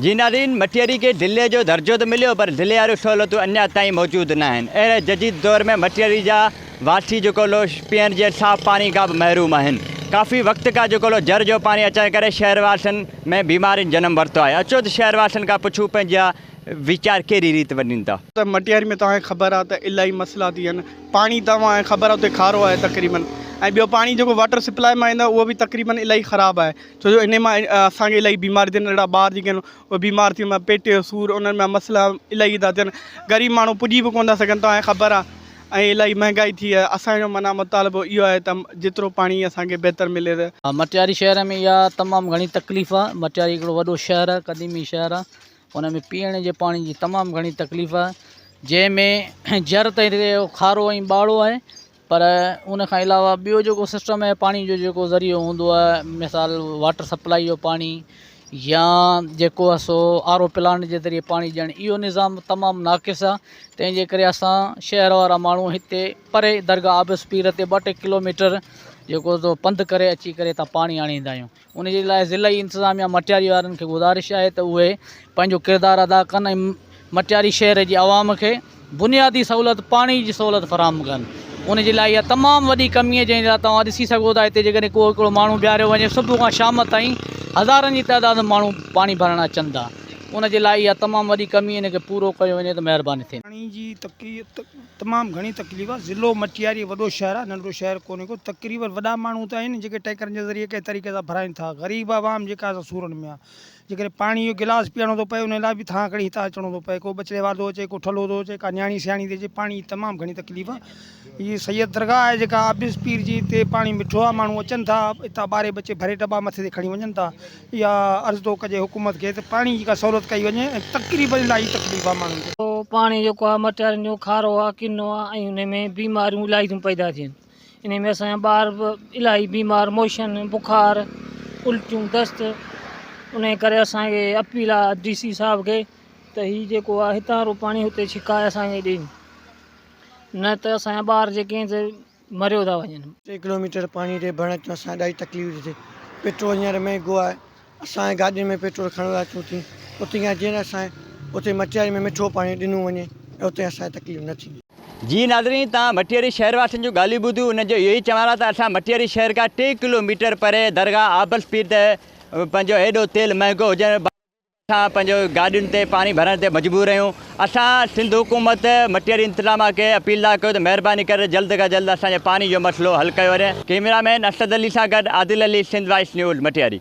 جي ناظرين مٽياري کي ضلعي جو درجو ته مليو پر ضلعي واريون سهولتون اڃا تائين موجود نه آهن اهڙي جديد دور ۾ مٽياري جا واسي جيڪو لو پيئڻ جي صاف پاڻي کان به محروم آهن ڪافي وقت کان جيڪو لو جر جو پاڻي اچڻ ڪري شهر واسين ۾ بيمارين جنم ورتو آهي اچو ته شهر واسين کان پڇون پنهنجا ويچار ڪهڙي ريت ونڊين ٿا. ته مٽياري ۾ توهان کي خبر آهي ته الاهي مسئلا ٿي ويا آهن پاڻي توهان کي خبر آهي اتي کارو آهي تقريبن ۽ ٻيو پاڻي جيڪو واٽر سپلاء مان ايندو آهي اهو به تقريبن الاهي خراب آهي ڇو جو انهي مان اسان کي الاهي بيماريون ٿين اهڙا ٻار جيڪي آهن اهي بيمار ٿي ويندا پيٽ جو سور انهن ۾ مسئلا الاهي ٿا ٿين غريب ماڻهو پڄي به ڪونه ٿا سگهن توهان کي خبر آهي ۽ الاهي مهنگائي ٿي آهي اسان جو معنيٰ مطالبو اهو آهي ته جيترو پاڻي اسان کي بهتر ملي ته. مٽياري شهر ۾ اها تمام گهڻي تڪليف آهي مٽياري هڪڙو وڏو شهر آهي قديمي شهر آهي ان ۾ پيئڻ جي پاڻي جي تمام گهڻي تڪليف آهي جنهن ۾ جر ته کارو ۽ ٻاڙو آهي پر ان کان علاوه ٻيو جيڪو سسٽم آهي پاڻي جو جيڪو ذريعو هوندو آهي مثال واٽر سپلائي جو پاڻي يا جيڪو آهي سو آر او پلانٽ جي ذريعي پاڻي ڏيڻ اهو نظام تمام ناقص آهي تنهن جي ڪري اسان شهر وارا ماڻهو هتي پري درگاهه آبس پير تي ٻه ٽي ڪلو ميٽر جيڪو سو پنڌ ڪري اچي ڪري هتان پاڻي آڻيندا آهيون ان جي لاء ضلعي انتظاميا مٽياري وارن کي گذارش آهي ته اهي پنهنجو ڪردار ادا ڪن ۽ مٽياري شهر جي عوام کي بنيادي سهولت پاڻي جي سهولت فراهم ڪن ان جي لاء اها تمام وڏي ڪمي آهي جنهن جي لاء توهان ڏسي سگهو ٿا هتي جيڪڏهن ڪو هڪڙو ماڻهو بيهاريو وڃي صبح کان شام تائين هزارن جي تعداد ۾ ماڻهو پاڻي ڀرڻ اچن ٿا ان جي لاء اها تمام وڏي ڪمي ان کي پورو ڪيو وڃي ته مهرباني ٿيندي. پاڻي جي تمام گهڻي تڪليف آهي ضلعو مٽياري وڏو شهر آهي ننڍڙو شهر ڪونهي ڪو تقريبن وڏا ماڻهو ته آهن جيڪي ٽينڪرن جي ذريعي ڪنهن طريقي سان ڀرائين ٿا غريب عوام جيڪا سا سورن ۾ آهي جيڪڏهن پاڻي جو گلاس پيئڻو ٿو پئي ان لاء به ٿان کڻي هتان اچڻو ٿو پئي ڪو ٻچڙي وارو ٿو اچي ڪو ٺلهو ٿو اچي ڪا نياڻي سياڻي ٿي اچي پاڻي جي تمام گهڻي تڪليف آهي هي سيد درگاهه آهي جيڪا آبس پير جي هتي پاڻي مٺو آهي ماڻهو اچن ٿا هتان ٻاري ٻچي ڀري ٽٻا مٿي تي کڻي وڃن ٿا اها عرض ٿو ڪجي حڪومت کي ته پاڻي جي ڪا سهولت ڪئي وڃي ۽ تقريبن الاهي تڪليف آهي ماڻهن کي. پاڻي جيڪو آهي مٽيارين جو کارو آهي ڪنو آهي ۽ ان ۾ بيماريون الاهي ٿيون پيدا ٿين ان ۾ اسان جا ٻار به الاهي بيمار موشن بخار الٽيون دست ان ڪري اسان کي اپيل آهي ڊي سي صاحب کي ته هي جيڪو آهي هتان رو پاڻي هتي ڇڪائي اسان کي ڏين نه ته اسان جا ٻار جيڪي آهن سي مريو ٿا وڃن. ٽي ڪلوميٽر پاڻي تي ڀرڻ اچون اسان کي ڏاڍي تڪليف ٿي ٿئي پيٽرول هينئر مهنگو آهي اسان گاڏين ۾ پيٽرول کڻندا اچون ٿي اتي کان جيئن اسان اتي مٽياري ۾ مٺو پاڻي ڏنو وڃي ۽ اتي اسان کي تڪليف نه ٿيندي. جي ناظرين توهان مٽياري شهر واسين جون ڳالهيون ٻڌيون انهن جو اهو ئي چوڻ آهي ته اسان مٽياري شهر کان ٽي ڪلو ميٽر پري درگاهه آبس پير تي پنهنجو ايڏو تيل مهنگو هجڻ اسان پنهنجو گاڏين تي پاڻي ڀرڻ تي مجبور آهيون اسان سنڌ حڪومت مٽياري انتظاميا کي اپيل ٿا ڪيون ته مهرباني ڪري جلد کان جلد اسان جي پاڻي جو مسئلو حل ڪيو وڃي ڪيميرا مين اسد علي سان گڏ عادل علي سنڌ وائس نيوز مٽياري.